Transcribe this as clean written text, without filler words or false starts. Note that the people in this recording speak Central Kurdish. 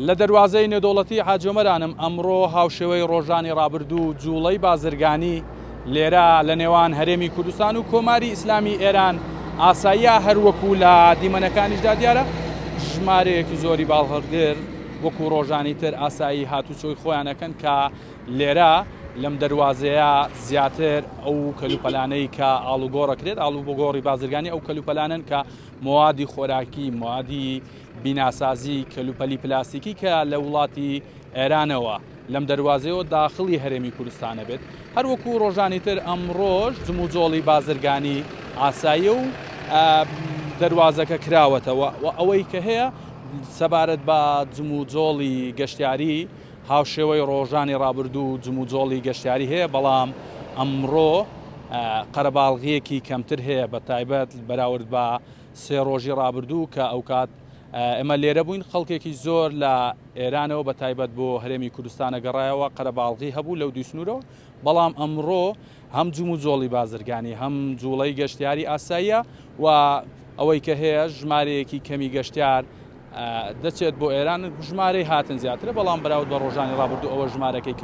لە دەروازەی نێودەوڵەتی حاجیۆمەرانم ئەمڕۆ هاوشێوەی ڕۆژانی ڕابردوو جوڵەی بازرگانی لێرە لە نێوان هەرێمی کوردستان و کۆماری ئیسلامی ئێران ئاساییە، هەروەکو لە دیمەنەکانیشدا دیارە ژمارەیەکی زۆری باڵهەڵگر وەکو ڕۆژانی تر ئاسایی هاتوچۆی خۆیان ئەکەن کە لێرە لەم دەروازەیە زیاتر ئەو کەلوپەلانەی کە ئاڵوگۆڕەکرێت ئاڵوگۆڕی بازرگانی ئەو کەلوپەلانەن کە موادی خۆراکی، موادی بیناسازی، کەلوپەلی پلاستیکی کە لە وڵاتی ئێرانەوە لەم دەروازەیەوە داخڵی هەرێمی کوردستانە بێت. هەروەکو ڕۆژانی تر ئەمڕۆش جموجۆڵی بازرگانی ئاساییە و دەروازەکە کراوەتەوە و ئەوەی کە هەیە سەبارەت بە جموجۆڵی گەشتیاری هاوشێوەی ڕۆژانی ڕابردوو جموجۆڵی گەشتیاری هەیە، بەڵام ئەمڕۆ قەرەباڵغییەکی کەمتر هەیە بە تایبەت بەراورد بە سێ ڕۆژی ڕابردوو کە ئەوکات ئێمە لێرە بووین خەڵکێکی زۆر لە ئێرانەوە بە تایبەت بۆ هەرێمی کوردستانە گەڕایەوە، قەرەباڵغی هەبوو لەو دوو سنوورەوە، بەڵام ئەمڕۆ هەم جموجۆڵی بازرگانی هەم جوڵەی گەشتیاری ئاساییە و ئەوەی کە هەیە ژمارەیەکی کەمی گەشتیار دەچێت بۆ ئێران، ژمارەی هاتن زیاترە، بەڵام بەراورد بە ڕۆژانی ڕابردوو ئەوە ژمارەکەی کەمترە.